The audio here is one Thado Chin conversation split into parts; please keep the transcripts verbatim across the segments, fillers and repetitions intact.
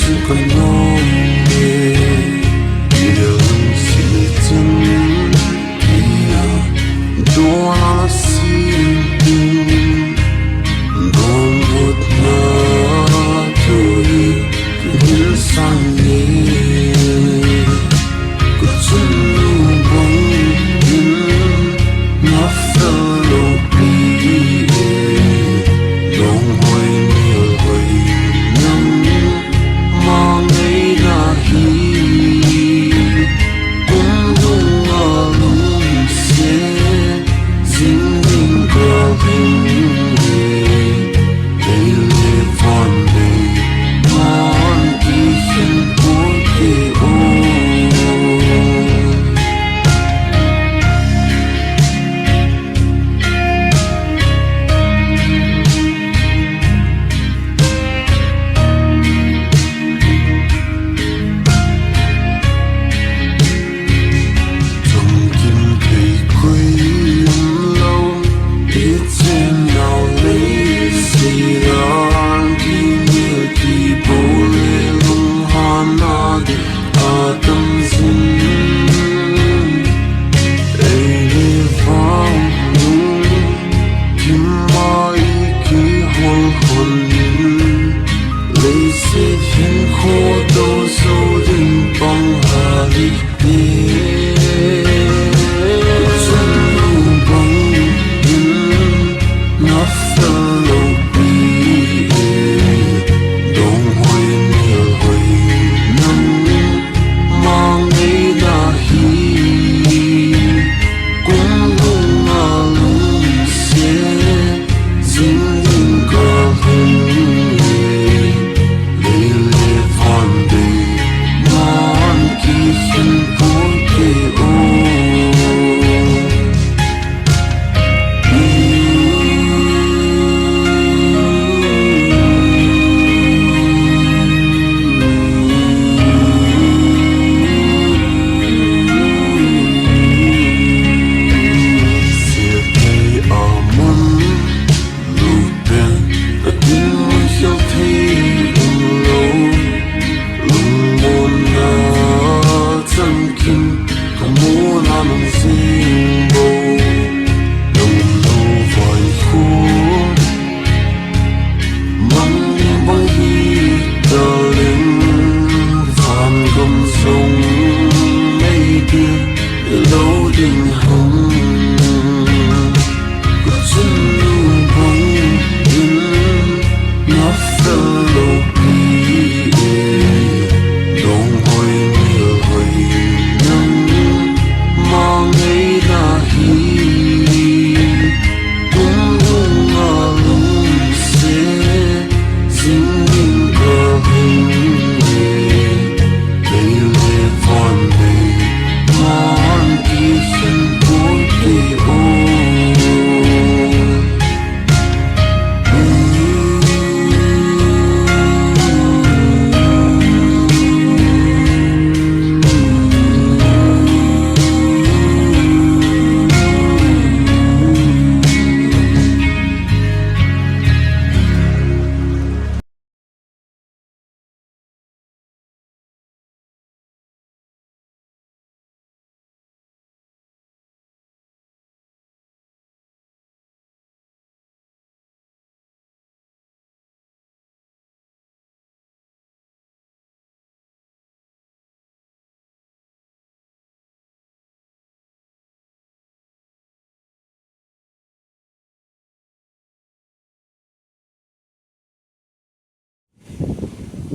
Kanong e, ilung silichang, ia, dona sinting, dong butna tui, gil sang e, kuchun lubang in, na fel lo pi e, dong hoi mel hoi nang. Mangai nahi, kum dunga lungse, jing ding kahin e, lei le van lei, man kihin pute o. Chomkim thei koi umlou, ichennau leisei dan, kimil kibol le lunghanna ding atam jin. Eini vang lungthim a ikihol hon in, leiset hinkho tou jou ding pang hale. Chun lubang in, na fel lo pi e, dong hoi mel hoi nang, mangai nahi, kum dunga lungse, jing ding kahin e, lei le van lei, man kihin pute o. Siatthei aman, lupen, ka dinmun khel thei umlou, lungmonna changkim, ka mona nang jing bou, lungmon vai khu, mang bang hita leng, van gam jong nei ding lo ding ham. Kuchun lubang in, na fel lo pi e, dong hoi mel hoi nang, mangai nahi, kum dunga lungse, jing ding kahin e, lei le van lei, man kihin pute o.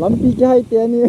Lampi kihai teni.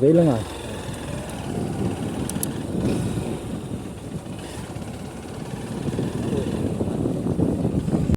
Vei langa.